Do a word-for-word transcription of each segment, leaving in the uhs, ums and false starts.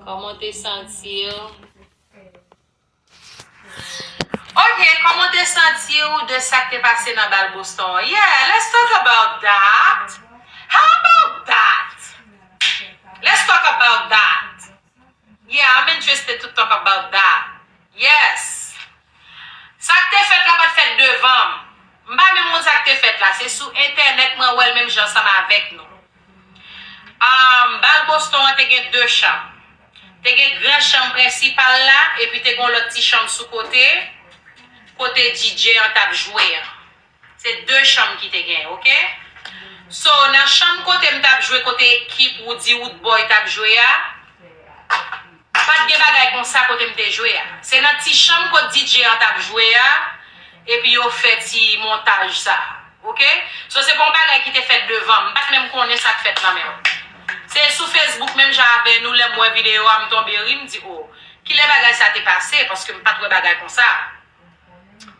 Kòman w te santi w? Ok, kòman w te santi w de sa k te pase nan bal Boston an? Yeah, let's talk about that. How about that? Let's talk about that. Yeah, I'm interested to talk about that. Yes. Sa k te fèt la pa t fèt devan m. M pa menm konn sa k te fèt la. Se sou entènèt mwen wè l menm jan ansanm avèk nou. Um, bal Boston an te gen de chanm. Te gen gran chanm prensipal la, epi te gen yon lòt ti chanm sou kote, kote D J an t ap jwe an. Se de chanm ki te gen, ok? So, nan chanm kote m t ap jwe, kote ekip Woody Woodboy t ap jwe a, pa t gen bagay konsa kote m te jwe a. Se nan ti chanm kot D J an t ap jwe a, epi yo fè ti montaj sa a, ok? So, se pa yon bagay ki te fèt devan m, m pa t menm konnen sa k fèt nan menm. Se sou Facebook menm jan avè nou, lè m wè videyo a, m tonbe ri, m di, o, kilè bagay sa te pase, paske m pa t wè bagay konsa.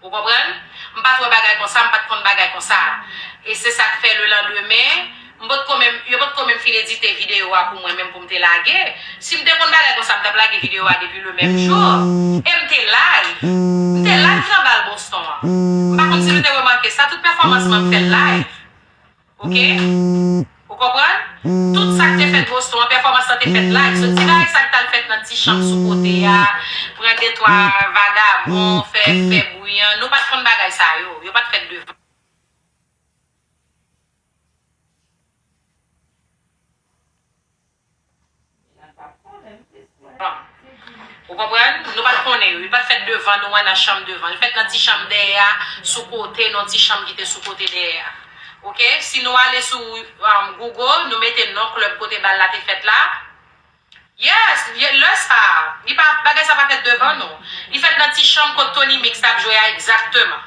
Ou konprann? M pa t wè bagay konsa, m pa t konn bagay konsa. E se sa k fè lelandemen, m potko menm, yo potko menm fin edite videyo a pou mwen menm pou m te lage. Si m te konn bagay konsa, m t ap lage videyo a depi le menm jou. E m te live. M te live nan bal Boston an. M pa konn si nou te remake sa, tout pèfòmans mwen m fè l live. Ok? Ou konprann? Tout sa k te fèt Boston an, pèfòmans lan te fèt live. So, ti bagay sa k t al fèt nan ti chanm sou kote a, pran de twa vagabon, fè, fè bri an, nou pa t konn bagay sa yo. Yo pa t fèt devan. Ou konprann? Nou pa t konnen yo. Li pa t fèt devan nou an, nan chanm devan. Li fèt nan ti chanm dèyè a, sou kote, nan ti chanm ki te sou kote dèyè a. Ok? Si nou ale sou, um, Google, nou mete non klèb kote bal la te fèt la. Yes, ye-, lè sa, li pa, bagay sa pa fèt devan nou. Li fèt nan ti chanm kot Tony Mix t ap jwe a egzakteman.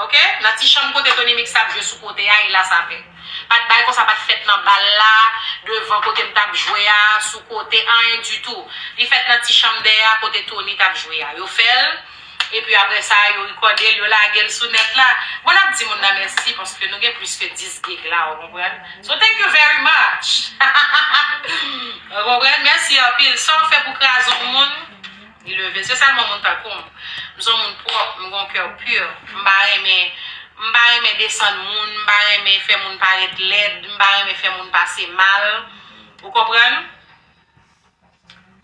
Ok? Nan ti chanm kote Tony Mix t ap jwe sou kote a, e la sa fèt. Pa t bay konsa, pa t fèt nan bal la, devan kote m t ap jwe a, sou kote, anyen ditou. Li fèt nan ti chanm dèyè a, kote Tony t ap jwe a. Yo fè l, epi apre sa, yo rekòde l, yo lage l sou nèt la. Bon, n ap di moun nan mèsi, paske nou gen plis ke dis gig la, ou konprann? So, thank you very much! Ou konprann? Mèsi anpil. Sa w fè pou kraze yon moun, li leve. Se sèlman moun tankou m. M se yon moun pwòp, m gen yon kè pi. M pa renmen, m pa renmen desann moun, m pa renmen fè moun parèt lèd, m pa renmen fè moun pase mal. Ou konprann?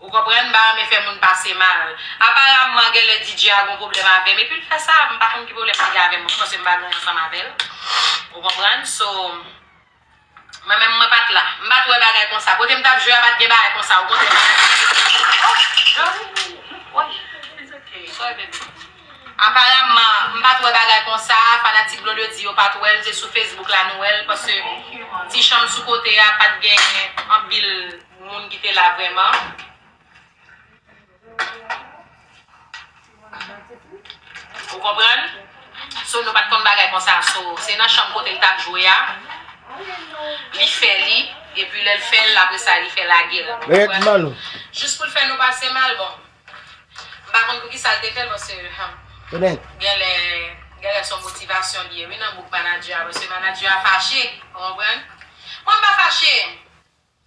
Ou konprann? M pa renmen fè moun pase mal. Aparamman, genlè D J a gen yon pwoblèm avè m. Epi l fè sa, m pa konn ki pwoblèm li gen avè m, paske m pa gen ansanm avè l. Ou konprann? So, Mwen menm, mwen pa t la. M pa t wè bagay konsa. Kote m t ap jwe a, pa t gen bagay konsa. Okontrè, fanatik. Oh, Johnny. Woy. It's okay. Sorry, baby. Aparamman, m pa t wè bagay konsa. Fanatik Blondedy yo pa t wè l. Se sou Facebook la nou wè l. Paske ti chanm sou kote a, pa t gen anpil moun ki te la vrèman. Ou konprann? So, nou pa t konn bagay konsa. So, se nan chanm kote l t ap jwe a, li fè li, epi lè l fè l, apre sa, li fè lage l. Ou konprann? Jis pou l fè nou pase mal, bon. M pa konn poukisa l te fè l, paske, hmm, genlè, genlè se yon motivasyon li ye, wi, nan bouk manadjè a, paske manadjè a fache, ou konprann? Mwen, m pa fache.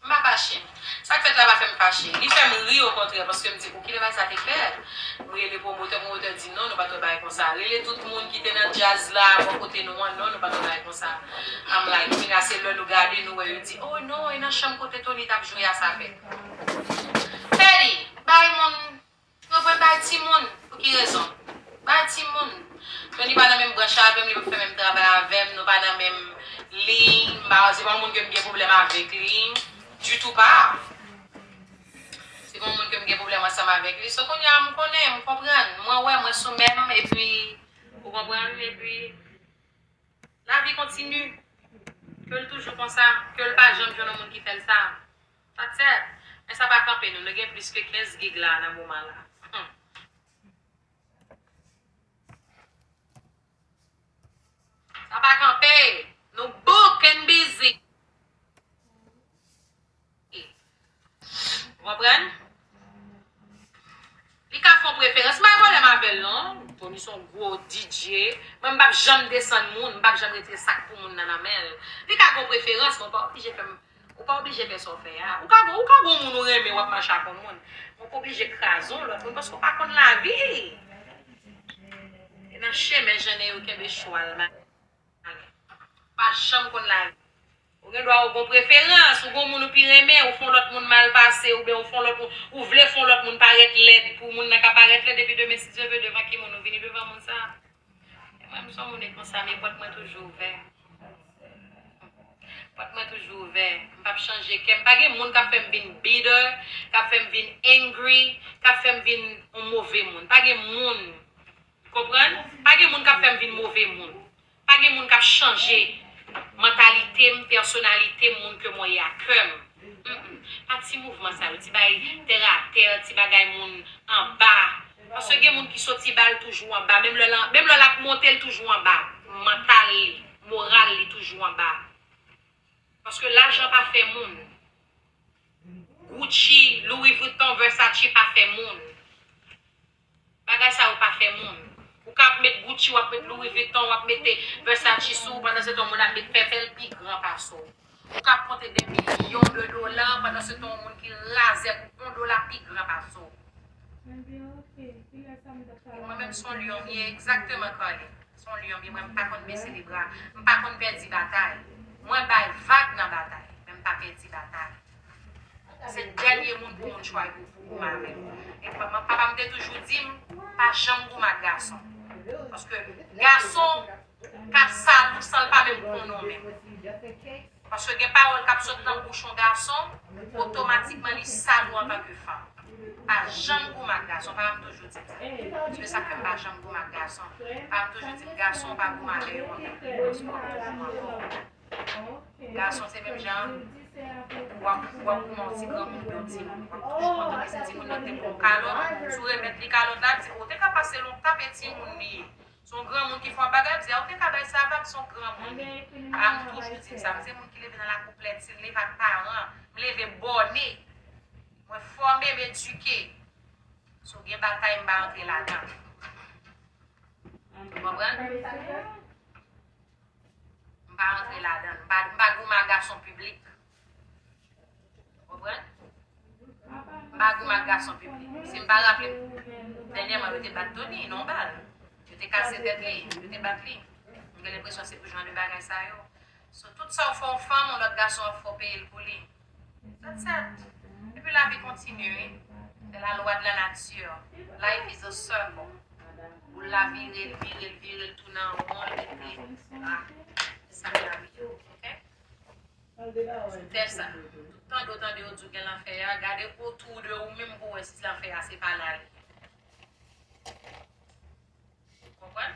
M pa fache. Sa k fèt la pa fè m fache. Li fè m ri, okontrè, paske m di, "Pou kilè bagay sa te fèt?" M rele pwomotè, pwomotè di, "Non, nou pa t wè bagay konsa." Rele tout moun ki te nan djaz la, bò kote nou an, "Non, nou pa t wè bagay konsa." I'm like, kounye a se lè nou gade, nou wè yo di, "Oh non, e nan chanm kote Tony t ap jwe a sa fèt." Fè li, bay moun Yo pran bay timoun. Pou ki rezon? Bay timoun. Tony pa nan menm branch avè m, li pa fè menm travay avè m, nou pa nan menm liy, m pa, se pa yon moun ke m gen pwoblèm avèk li, ditou pa. Se pa yon moun ke m gen pwoblèm ansanm avèk li. So, kounye a, m konnen, m konprann, mwen wè, mwen sou menm, epi, ou konprann, epi, Lavi kontini. Ke l toujou konsa. Ke l pa janm jwenn yon moun ki fè l sa. That's it. Men sa pa kanpe nou. Nou gen plis ke kenz gig la nan moman la. Hmm. Sa pa kanpe. Nou book and busy. Ou konprann? Li ka fè yon preferans. M pa gen pwoblèm avè l, non. Tony se yon gwo D J. Mwen, m p ap janm desann moun. M p ap janm retire sak pou moun nan nan men l. Li ka gen yon preferans, men ou pa oblije fè m, ou pa oblije fè sa w fè a. Ou ka gen, ou ka gen yon moun ou renmen, w ap manch ak yon moun. Mwen pa oblije kraze yon lòt moun paske w pa konn lavi. E nan chemen jennen yo kenbe chwal, malen. Pa janm konn lavi. Ou gen dwa ou gon preferans, ou gon moun ou pi renmen, ou fè yon lòt moun mal pase, oubyen ou fè yon lòt moun, ou vle fè yon lòt moun parèt lèd, pou moun nan ka parèt lèd, epi demen, si Dye vle, devan ki moun, ou vini devan moun sa. E mwen, m se yon moun e konsa, men pòt mwen toujou ouvè. Pòt mwen toujou ouvè. M p ap chanje kè m. Pa gen moun k ap fè m vin bitter, k ap fè m vin angry, k ap fè m vin yon move moun. Pa gen moun. Konprann? Pa gen moun k ap fè m vin move moun. Pa gen moun k ap chanje mantalite m, pèsonalite m, moun ke mwen ye a, kè m. Mm-mm. Pa ti mouvman sa yo, ti bay tèratè, ti bagay moun anba. Paske gen moun ki soti bal toujou anba. Menm lè l, menm lè l ap monte, l toujou anba. Mantal li, moral li toujou anba. Paske lajan pa fè moun. Gucci, Louis Vuitton, Versace pa fè moun. Bagay sa yo pa fè moun. Ou ka ap met Gucci, w ap met Louis Vuitton, w ap mete Versace sou ou, pandan se tan moun ap met pèpè l pi gran pase w. Ou ka ap konte de milyon de dola, pandan se tan yon moun ki razè pou yon dola pi gran pase w. E mwen menm se yon lyon m ye, egzakteman, Carly. Se yon lyon m ye, mwen m pa konn bese lebra, m pa konn pèdi batay. Mwen bay vag nan batay, men m pa pèdi batay. Se dènye moun pou moun chwazi pou goumen avè l. E pa- papa m te toujou di m, pa janm goumen ak gason. Paske gason ka sal ou san l pa menm konnen w menm. Paske gen pawòl k ap sot nan bouch yon gason, otomatikman li sal ou antanke fanm. Pa janm goumen ak gason, papa m toujou di m sa. Se sa k fè m pa janm goumen ak gason. Papa m toujou di m, gason pa goumen avè yo antanke fanm, se w ap toujou anfòm. Gason se menm jan, w ap, w ap goumen yon ti granmoun oubyen yon timoun. W ap toujou kontan ke se timoun nan ki te ba w kalòt. Si w remèt li kalòt la, l ap di, o, te ka pase lontan, e timoun li ye. Se yon granmoun ki fè yon bagay, l ap di, a, ou te ka bay sa vag, se yon granmoun li ye. A, m toujou di m sa, m se moun ki leve nan lakou plèti, m leve ak paran, m leve bòne. Mwen fòme, m edike. Si w gen batay, m pa antre ladan. Ou konprann? M pa rantre ladan l. M pa, m pa goumen ak gason piblik. Ou konprann? M pa goumen ak gason piblik. Si m pa raple m, dènyèman, yo te bat Tony, nan yon bal. Yo te kase tèt li, yo te bat li. M gen lenpresyon se pou jan de bagay sa yo. So, tout sa w fè yon fanm, yon lòt gason ap fè w peye l pou li. That's it. Epi lavi kontinye, wi. C'est la loi de la nature. Life is a circle. Boul la vire l, vire l, vire l, tounen an won, l rete la. Se sa k lavi a, oke? Sou tè sa. Tout tande w tande yo di w gen lanfè a, gade otou de ou menm pou w wè si lanfè a se pa la li ye. Konprann?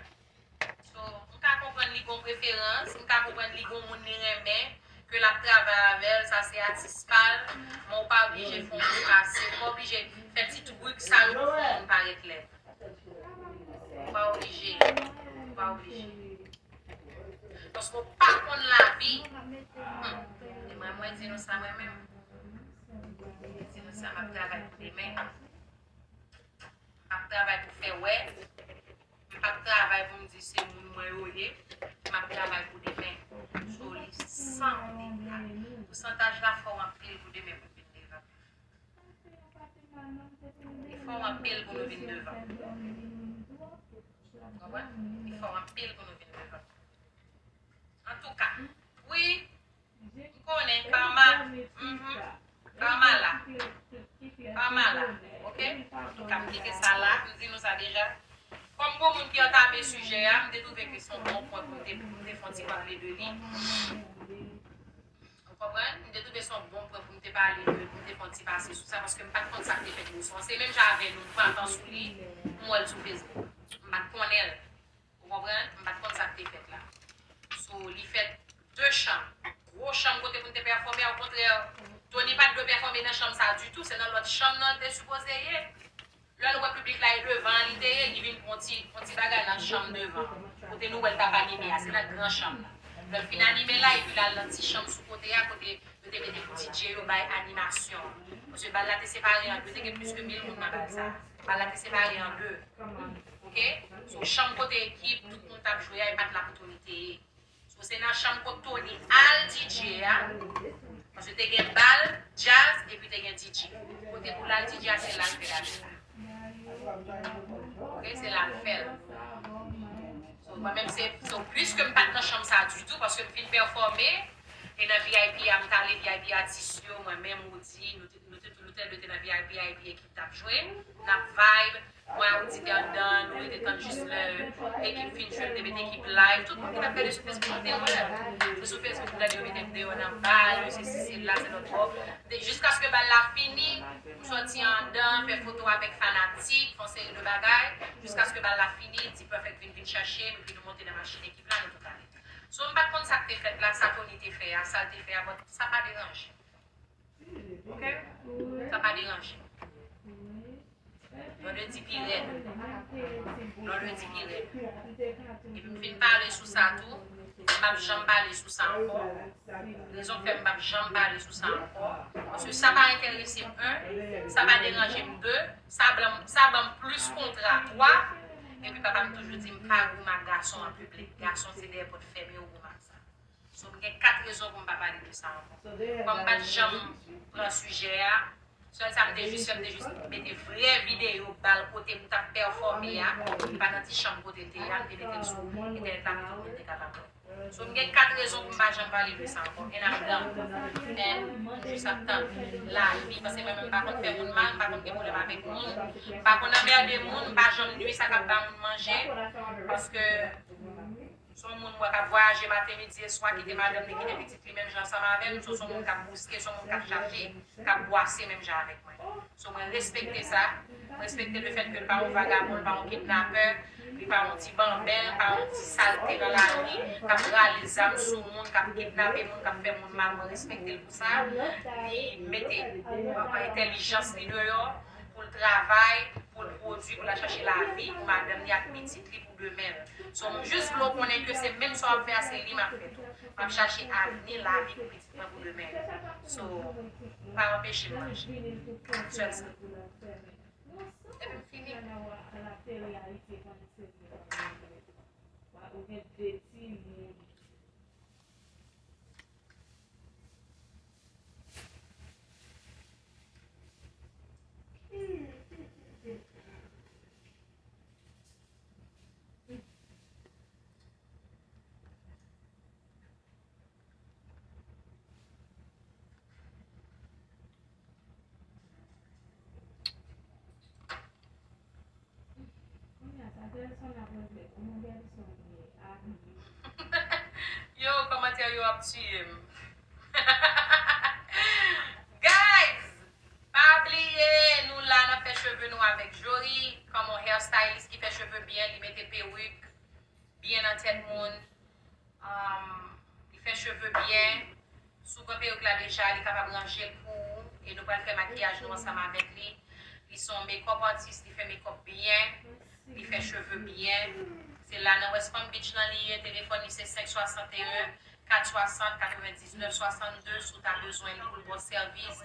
So, m ka konprann li gon preferans, m ka konprann li gon moun li renmen, ke l ap travay avè l, sa se atis pa l, men w pa oblije fè yon moun pase, w pa oblije fè ti twik sa yo pou fè yon moun parèt lèd. Ou pa oblije, ou pa oblije. Paske w pa konn lavi. Hmm. E mwen, mwen di nou sa mwen menm. Mwen di nou sa, m ap travay pou demen. M ap travay pou fè wè. M p ap travay pou m di se moun mwen yo ye. M ap travay pou demen. So, li san dega. Pousantaj la fò anpil pou demen pou vin devan. Li fò anpil pou nou vin devan. Konprann? Li fò anpil pou nou vin devan. Antouka, wi, m konnen, karma, mhm, karma la. Karma la, oke? Antouka, m kite sa la, m di nou sa deja. Kòm gon moun ki antame sijè a, m te twouve ke se yon bon pwen pou m te, pou m te fè yon ti pale de li. Ou konprann? M te twouve se yon bon pwen pou m te pale de, pou m te fè yon ti pase sou sa, paske m pa t konn sa k te fèt Boston an. Se menm jan avè nou, m pa t sou li, m wè l sou Facebook. M pa t konnen l. Ou konprann? M pa t konn sa k te fèt la. So, li fèt de chanm. Gwo chanm kote pou n te pèfòme, okontrè, Tony pa t dwe pèfòme nan chanm sa ditou, se nan lòt chanm nan l te sipoze ye. Lè l wè piblik la e devan an li te ye, li vin pran ti, pran ti bagay nan chanm devan an. Kote nou wè l t ap anime a, se nan gran chanm nan. Lè l fin anime la, epi l al nan ti chanm sou kote a, kote yo te mete pou D J yo bay animasyon. Paske bal la te separe an de, te gen plis ke mil moun nan bal sa. Bal la te separe an de. Oke? So, chanm kote ki tout moun t ap jwe a, e pa t la pou Tony te ye. So, se nan chanm kot Tony al D J a. Paske te gen bal, djaz, epi te gen D J. Kote pou l al D J a, se la l fè l ale la. Ok, se la l fè l. So, mwen menm se, so, piske m pa t nan chanm sa ditou, paske m fin pèfòme, e nan V I P a, m t ale V I P atis yo, mwen menm, Roody, nou te, nou te, nou te, nou te nan V I P, V I P ekip t ap jwe, n ap vibe, mwen ak Roody te anndan, nou rete tann jis lè ekip fin jwe, m te met ekip live, tout moun ki t ap gade sou Facebook, yo te wè. Se sou Facebook, gade yo mete m deyò nan bal, yo se si, se la, se lòt bò. Jiskaske bal la fini, m sòti anndan, fè foto avèk fanatik, fè yon seri de bagay, jiskaske bal la fini, D-Perfect vin, vin chache m, epi nou monte nan machin ekip la, nou tout ale. So, m pa t konn sa k te fèt la, sa Tony te fè a, sa l te fè a, but sa pa deranje. Ok? Sa pa deranje. Lòdredi pi rèd. Lòdredi pi rèd. Epi m fin pale sou sa tou. M p ap janm pale sou sa ankò. Rezon k fè m p ap janm pale sou sa ankò. Paske sa pa enterese m, en. Sa pa deranje m, de. Sa ban m, sa ban m plis kontra, twa. Epi papa m toujou di m pa goumen ak gason an piblik. Gason se dèyè pòt fèmen yo goumen ak sa. So, m gen kat rezon pou m pa pale de sa ankò. Kòm m pa t janm pran sijè a, sèl sa m te jis fè, m te jis mete vrè videyo bal kote m t ap pèfòme a, e pa nan ti chanm kote l te ye a, m te mete l sou entènèt la pou tout moun te kapab wè. So, m gen kat rezon pou m pa janm pale de sa ankò. And I'm done. And m jis ap tann lavi, paske mwen menm m pa konn fè moun mal, m pa konn gen pwoblèm avèk moun, m pa konn anmède moun, m pa janm nui sa k ap ba moun manje, paske Se yon moun mwen k ap vwayaje maten, midi e swa, kite madanm li, kite pitit li menm jan ansanm avè m. So, se yon moun k ap bouske, se yon moun k ap chache, k ap bwase menm jan avèk mwen. So, mwen respekte sa. Mwen respekte lefètke l pa yon vagabon, l pa yon kidnapè, li pa yon ti banben, l pa yon ti salte nan lari, k ap rale zam sou moun, k ap kidnape moun, k ap fè moun mal. Mwen respekte l pou sa. Li mete, euh, entèlijans li deyò pou l travay, pou l pwodui, pou l al chache lavi pou madanm li ak pitit li pou demen l. So, m jis vle w konnen ke se menm sa w ap fè a, se li m ap fè tou. M ap chache avni, lavi pou pitit mwen pou demen. So, pa anpeche m manje. Sèl sa. Epi m fini. Yo, kòmantè yo ap tiye m. Guys, pa bliye, nou la, n ap fè cheve nou avèk Jory, kòm yon hairstylist ki fè cheve byen, li mete perik byen nan tèt moun. Um, li fè cheve byen. Si w gen perik la deja, li kapab ranje l pou ou. E nou pral fè makiyaj nou ansanm avèk li. Li se yon makeup artist, li fè makeup byen, li fè cheve byen. Se la nan West Palm Beach lan li ye. Telefòn li se senk swasanteyen, kat swasant, katrevendiznèf swasannde. Si w ta bezwen li pou l ba w sèvis.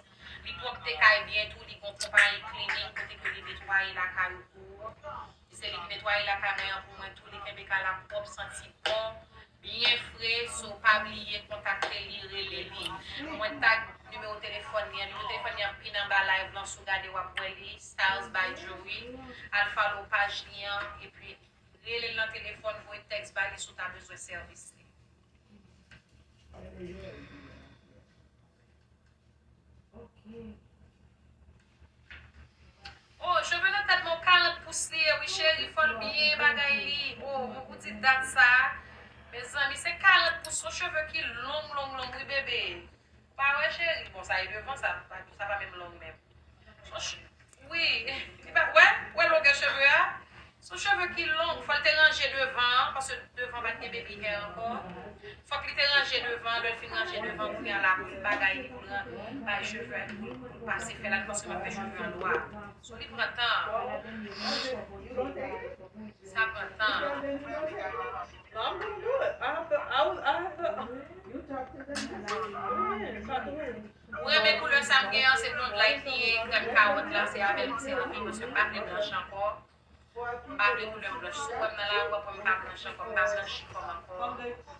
Li pwòpte kay byen tou, li gen yon konpayi cleaning kote ke li netwaye lakay ou pou ou. Se li ki netwaye lakay mwen an pou mwen tou, li kenbe kay la pwòp, santi bon, byen fre. So, pa bliye kontakte li, rele li. Mwen tag nimewo telefòn li an. Nimewo telefòn li an pin anba live lan, si w gade w ap wè li, Styles by Jory. Al follow paj li an, epi rele l nan telefòn, voye tèks ba li si w ta bezwen sèvis li. Oh, cheve nan tèt mwen karant pous li ye wi cheri, fò l byen bagay li. Oh, mwen pou di dat sa. Mezanmi, se karant pous, se yon cheve ki long, long, long wi bebe. Ou pa wè cheri? Bon, sa e devan, sa, sa pa menm long menm. Se yon ch-, wi, li pa, wè, wè longè cheve a? Se yon cheve ki long, fò l te ranje devan an, paske devan pa t gen baby hair ankò. Fòk li te ranje devan, lè l fin ranje devan, kounye a la pou l bagay li, pou l bay cheve a, pou l pase fè la, paske m ap fè cheve an nwa. So, li pran tan. Sa pran tan. No, I'm gonna do it. I have to, I was, I have to. Ou renmen koulè sa m gen an, se Blonde Light li ye, krèm kawòt la, se avè l m se anvi, paske m pa vle blanch ankò. M pa vle koulè m blanch. Si w wè m nan lari, w ap wè m pa blanch ankò, m pa blanchi kò m ankò.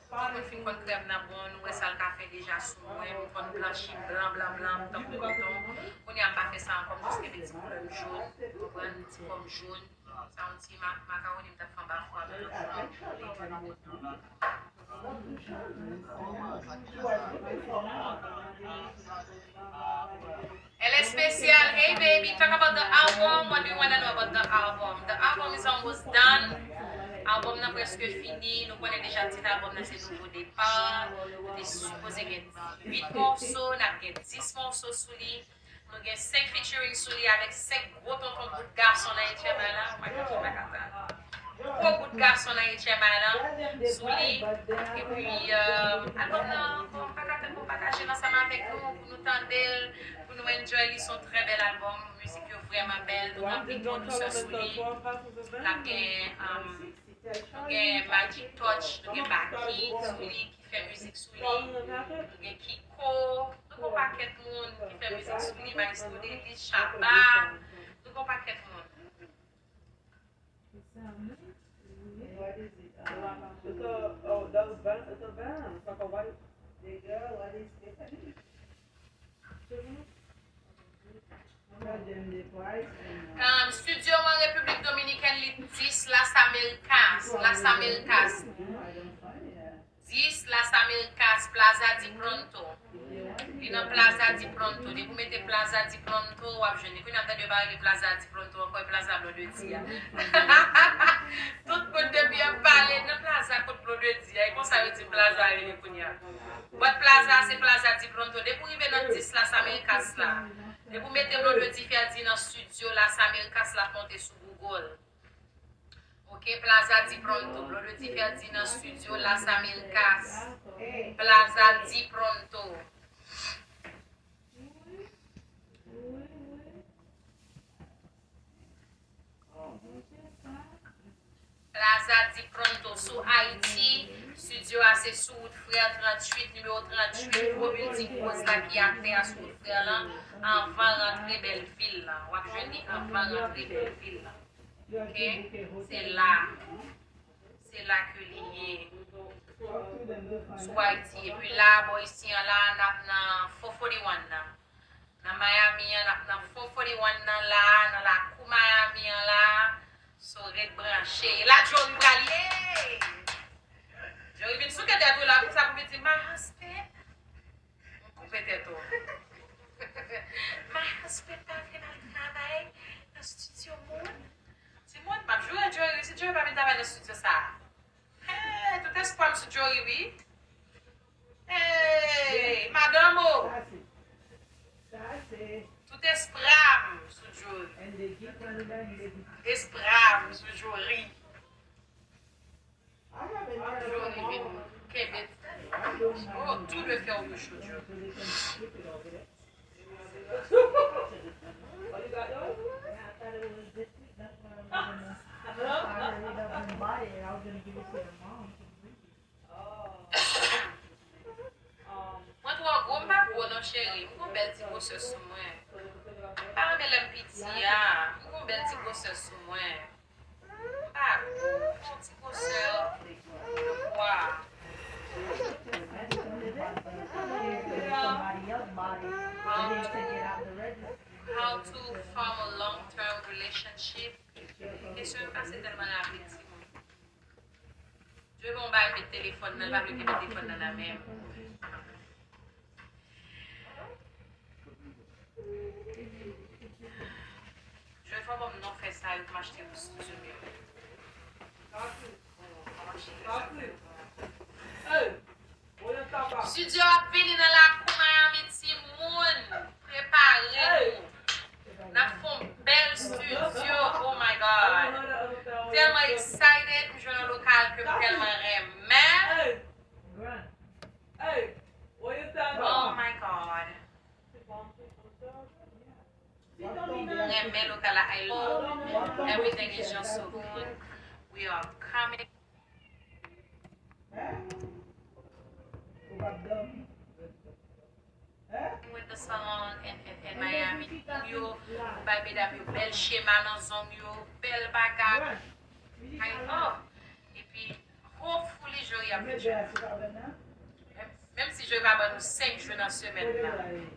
Tout moun fin konn krè m nan bon, nou wè sa l ka fè deja sou mwen, m konn blanchi blan, blan, blan, m tankou koton. Kounye a m pa fè sa ankò, m jis kenbe ti koulè m jòn, ou konprann, ti kò m jòn. Sa yon ti ma-, makawoni m t ap fè anba fou a, men lòt jou a, m vle fè makawoni anba. El Especial, hey baby, talk about the album. What do you want to know about the album? The album is almost done. Album nan prèske fini. Nou konnen deja tit album nan se Nouvo Depa. Li sipoze gen uit mòso, n ap gen dis mòso sou li. Nou gen senk featuring sou li avèk senk gwo tonton bout gason nan H M I la. Oh my God, m pa ka tann. Gwo bout gason nan H M I la sou li. Epi, euh, albòm nan, bon, m pa ka tann pou pataje l ansanm avèk nou, pou nou tande l, pou nou enjoy li. Se yon trè bèl albòm. Mizik yo vrèman bèl. Nou gen anpil bon dousè sou li. N ap gen, euh, nou gen Magic Touch, nou gen Baky sou li, ki fè mizik sou li. Nou gen Kiko, nou gen yon pakèt moun ki fè mizik sou li, Maestro Delis, Shabba, nou gen yon pakèt moun. What is it? Um, it's a, oh, those van, it's a van. It's like a white. The girl, what is it? Um, studio an Repiblik Dominikèn, li dis Las Americas, Las Americas. dis Las Americas, Plaza di Pronto. Li nan Plaza di Pronto. Depi w mete Plaza di Pronto, w ap jwenn li. Kounye a m tande yo pa rele Plaza di Pronto ankò, e Plaza Blondedy a. Tout moun depi y ap pale nan plaza kot Blondedy a, e konsa yo di Plaza rele kounye a. But Plaza se Plaza di Pronto. Depi w rive nan dis Las Americas la, depi w mete Blondedy Ferdy nan studio Las Americas la, ap monte sou Google. Ok, Plaza di Pronto. Blondedy Ferdy nan studio Las Americas. Plaza di Pronto. Plaza di Pronto sou Ayiti. Studio a se sou wout Frè tranntuit, nimewo tranntuit, gwo bilding woz la ki atè a sou wout Frè lan, anvan rantre Bèlvil lan. W ap jwenn li anvan rantre Bèlvil lan. Ok? Se la. Se la ke li ye. Sou Ayiti. Epi la, bò isi an la, n ap nan four forty-one nan. Nan Miami an, n ap nan four forty-one nan la, nan lakou Miami an la. So, ret branche. E la Jory pral ye! Jory vin souke tèt ou la, konsa pou vin di, "My husband." M koupe tèt ou. My husband pa vle m al travay nan studio moun. Timoun, m ap joure Jory, si Jory pa vin travay nan studio sa. Hey, tout espwa m sou Jory, wi. Hey, madanm o. Tout espwa m sou Jory. Espwa m sou Jory. Jory vin kenbe. Oh, tou de fè w yo cho, Jory. Mwen twò gwo, m pa gwo non, cheri. M gon bèl ti gwosè sou mwen. M pa renmen lè m piti a. M gon bèl ti gwosè sou mwen. M pa gwo, m gon ti gwosè de pwa. How to, how to form a long-term relationship. Kesyon yo pase tèlman rapid, timoun. Joe bon bay met telefòn nan, li pa vle ke met telefòn nan nan men m. Joe fò ban m non fè sa yo pou m achte pou studio m yo. Studio ap vini nan lakou Miami, timoun. Prepare nou. N ap fè yon bèl studio. Oh my God. Tèlman excited. M jwenn yon lokal ke m tèlman renmen. Oh my God. M renmen lokal la. I love everything is just so good. We are coming. Ou p ap dòmi? Hein? Mwen Salon and, and, and Miami, yo bay medam yo bèl chema nan zong yo, bèl bagay. Ay, oh. Epi, hopefully, Joey ap vin jwenn nou. Menm, menm si Joey pa ban nou senk jou nan semèn nan.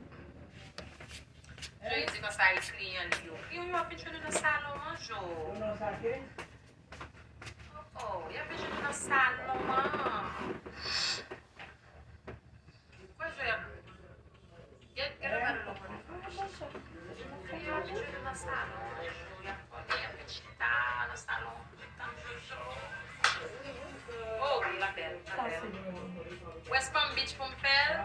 Joey di konsa e kliyan li yo. Kliyan yo ap vin jwenn nou nan salon an, Jo. Oh, oh, y ap vin jwenn nou nan salon an. Kwè Joey ap Gen, gen lòt bagay nou konnen. Yo ap jwe nan salon, y ap konnen, y ap chita nan salon, tann Jojo. Oh, la bèl, la bèl. West Palm Beach pou m fè l.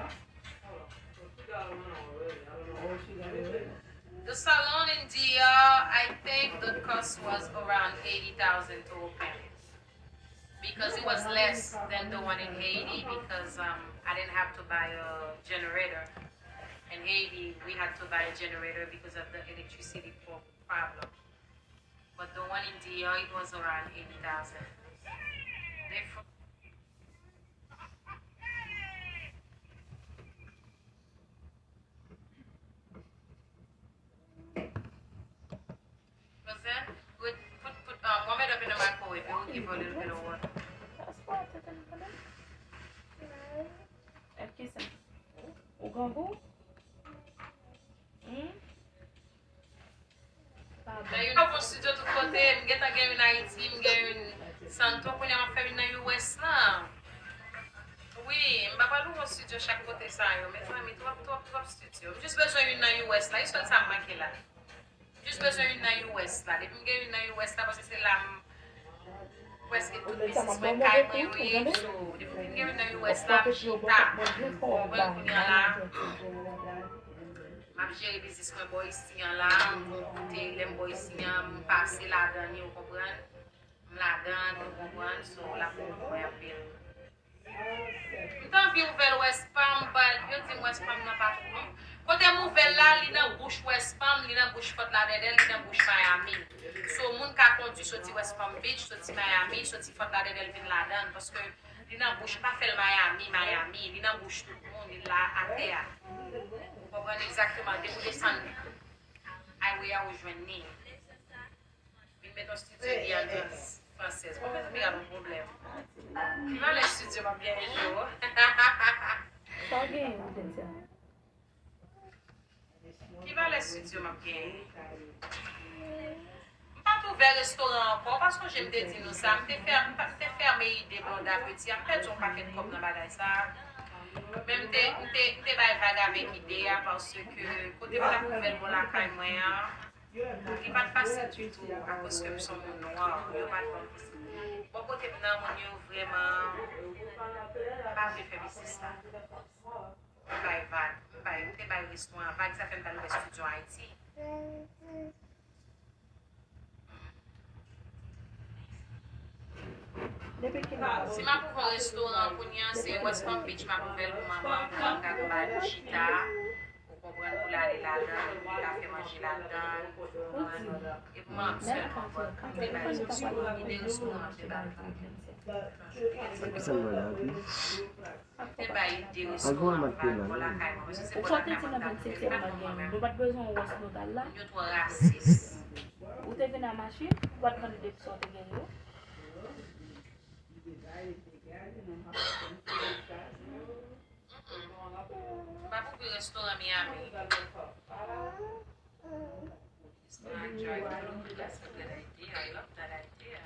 The salon in D R, I think the cost was around eighty thousand to open. Because it was less than the one in Haiti because um, I didn't have to buy a generator. In Haiti, we had to buy a generator because of the electricity pro- problem. But the one in D R, it was around eighty thousand. They fr- Roseanne, put, put, put, um, warm it up in the microwave. It will give you a little bit of water. That's what I didn't put in. Èske sa? Ou grangou? Hmm? Lè youn nan bon estidyo tout kote, m gentan gen youn Ayiti, m gen youn Santo, kounye a m ap fè youn nan U S la. Wi, m pa pral louwe estidyo chak kote sa yo, mezanmi, twòp, twòp, twòp estidyo. M jis bezwen youn nan U S la, e sèl sa m manke la. M jis bezwen youn nan U S la. Depi m gen youn nan U S la, paske se la m prèske tout biznis mwen kay mwen yo ye. So, depi m fin gen youn nan U S la, m chita. Ou konprann kounye a la? M ap jere biznis mwen bò isi an la, m gon kote, lè m bò isi an, m pase ladan li, ou konprann? M ladan, ou konprann? So, l ap bon pou mwen anpil. M t anvi ouvè l West Palm, but yo di m West Palm nan pa twò. Kote m ouvè l la, li nan bouch West Palm, li nan bouch Fort Lauderdale, li nan bouch Miami. So, moun ka kondui soti West Palm Beach, soti Miami, soti Fort Lauderdale vin ladan, paske li nan bouch, m pa fè l Miami, Miami, li nan bouch tout moun, li la atè a. Ou konprann egzakteman, depi w desann highway a, ou jwenn li. Vin met yon estidyo Giyàn Fransèz. Bon, mezanmi, gade yon pwoblèm. Ki valè estidyo m ap genyen, Jo? Sa w genyen, ou te di a? Ki valè estidyo m ap genyen? M pa t ouvè restoran ankò, pa sonje m te di nou sa. M te fè, m pa, m te fèmen ide Blonde Appetit a. M pèdi yon pakèt kòb nan bagay sa. Men m te, m te, m te bay vag avèk ide a, paske kote m t ap ouvè l bò lakay mwen an, li pa t fasil ditou, akoz ke m se yon moun nwa, yo pa t ban m fasilite. Bò kote m nan, moun yo vrèman pa vle fè biznis la. M bay vag, m bay, m te bay restoran vag, sa fè m t al ouvè estidyo Ayiti. Si m ap ouvè yon restoran kounye a, se West Palm Beach m ap ouvè l pou manman m, pou m ka bay pou chita. Ou konprann, pou l ale ladan, pou l ka fè manje ladan, ou konprann. E pou manman m sèlman, but m te bay ide restoran, m te bay vag. Sa ki sa l wè la, wi? M te bay ide restoran vag bò lakay mwen, paske se bò lakay mwen m t ap ouvè l, pa pou manman m. Nou pa t bezwen yon wòch nou t al la? Moun yo twò rasis. Ou te vin a machin, ou pa t vann de sa w te gen yo? Mm-mm. M p ap ouvri restoran Miami. Restoran drive-thru, that's a good idea. I love that idea.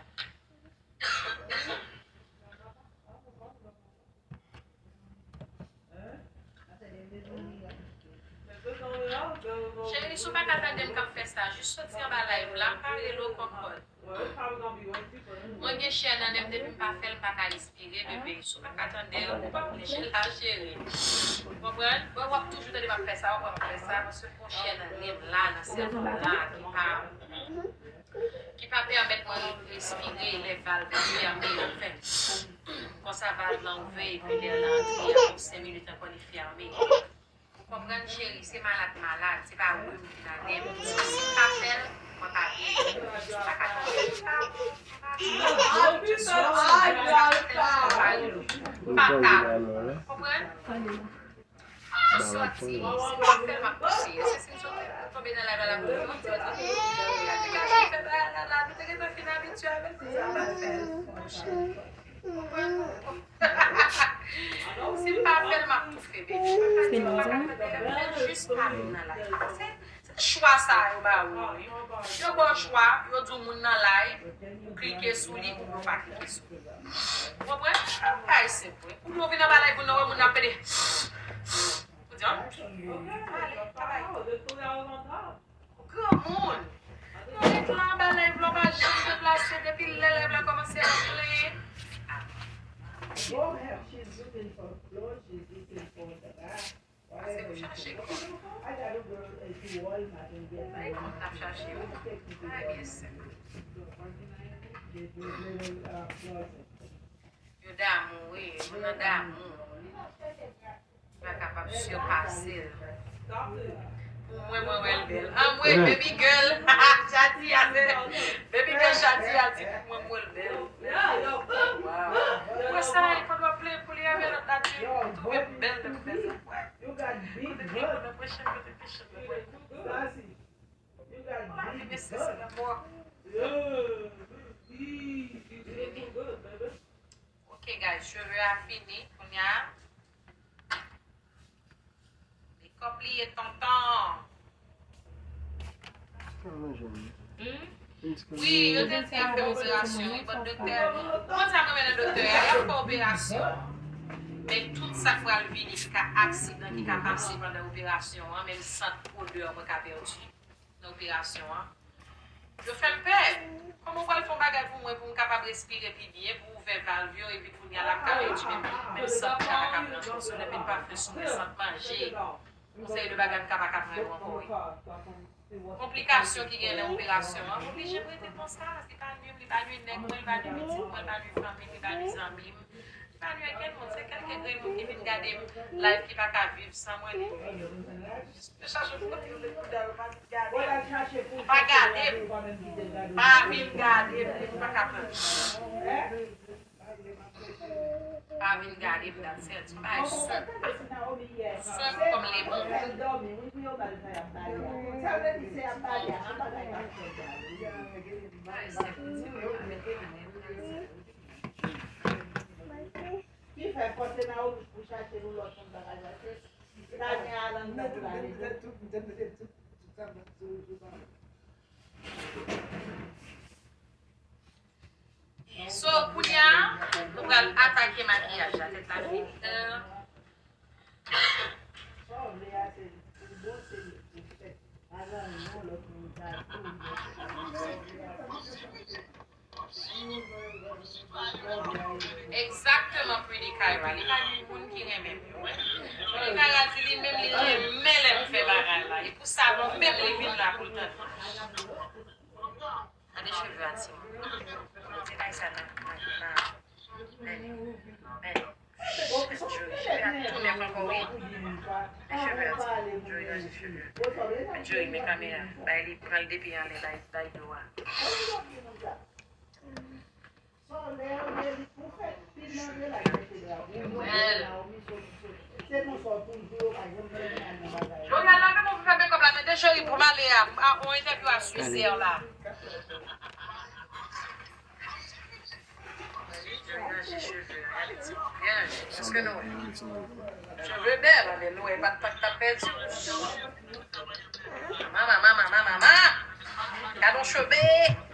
Cheri, si w pa ka tande m k ap fè sa, jis soti anba live la, m pa rele w kòkòt. Mwen gen chè nan nen m, depi m pa fè l, m pa ka respire, bebe. Si w pa ka tande l, ou pa oblije la, cheri. Ou konprann? Bon, w ap toujou tande m ap fè sa, w ap fè sa, paske m gon chè nan nen m la, nan sèvo m la, ki pa ki pa pèmèt mwen respire lè valv yo fèmen. Konsa valv lan ouvè epi lè l antre, apre senk minit ankò li fèmen. Ou konprann, cheri, se malad malad, se pa rhum ki nan nen m. So, si m pa fè l, mwen pa byen. M pa ka tande. M pa ka. Ou konprann? sòti, se pa fè l m ap toufe. Se si m sot tonbe nan live la, m ap di, "Mon Dye, Dye, Dye, gade, gade, fè bagay la, la, nou te gentan fin abitye avè l, se sa m ap fè l." Monchè, konprann? Si m pa fè l, m ap toufe, baby. M pa ka di, m pa ka tande l, jis pa vin nan live. Se, se chwa sa yo ba ou, wi. Yo ba w chwa, yo di w moun nan live, ou klike sou li, ou pa klike sou li. Ou konprann? Bagay senp, wi. Ou vin anba live, moun nan wè moun nan ap pede. Ou di, "An, ale, babay." Granmoun. Mwen ret la anba live la, w pa janm deplase depi lè live la kòmanse ap plenyen. Ah. Pase pou chache kòb. Bay kòb n ap chache yo. Bagay byen senp. Yo damou, wi. Moun nan damou. Pa kapab sipase l. Pou mwen, mwen wè l bèl. Anmwey, baby girl. Shadia, se baby girl Shadia di pou mwen, mwen wè l bèl. Wow. Mwen sa, e konn w ap plenyen pou li avè lòt la di, m twouve m bèl, m bèl. Kote ki kote mwen, chèf, kote ki chèf mwen. Ou pa vin mesye, se la mò. Ok, guys, cheve a fini. Kounye a, makeup li ye, tonton. Hmm? Wi, yo te di fè operasyon, wi, but doktè, ou konn sa m renmen nan doktè a, y ap fè operasyon. Men tout sa k pral vini ki ka aksidan, ki ka pase pandan operasyon an, menm sant odè mwen ka pèdi nan operasyon an. Yo fè m pè. Kòman w pral fè yon bagay pou mwen, pou m kapab respire pi byen, pou ouvè valv yo, epi kounye a la m ka pèdi menm, menm sant ki ta ka pran sou soulè, met pafen sou mwen, sant manje. Yon seri de bagay m ka pa ka pran yo ankò, wi. Konplikasyon ki gen nan operasyon an, m oblije m rete konsa. Li pa nwi m, li pa nwi nèg mwen, li pa nwi pitit mwen, li pa nwi fanmi m, li pa nwi zanmi m. Li pa nwi ankenn moun, se kèlke grenn moun ki vin gade m live ki pa ka viv san mwen, li, yo chache pou kote yo met kouda, yo pa vin gade m. Pa gade m. Pa vin gade m, li pa ka pran. Pa vin gade m, dat sèl ti bay senp. Senp kòm lemon. Bay senp ti bay senp. Ki fè pote nan wouj pou chache yon lòt moun bagay la, se Tanya Alan nan pou la rete. So, kounye a, nou pral atake makiyaj la, tèt la fini. Egzakteman, Pretty Kyra. Li pa gen moun ki renmen m, wi. Pretty Kyra di li menm li renmen lè m fè bagay la. E pou sa menm li vin la pou l tande. Gade cheve a timoun. Mete bay sa nan, nan, nan. Bèl. Bèl. Jory, cheve a tou nèf ankò, wi. Men cheve a timoun. Jory, gade cheve a. Men Jory, men kamera. Bay li, pran l depi anlè, bay, bay do a. Bèl. Jory, al lage men w vin fè makeup la, tande Jory, pou m ale a, a, yon entèvyou a Swisè la. Cheve bèl, anben nou wè, pa t, pa t ap pèdi. Manman, manman, manman, manman. Gad yon cheve.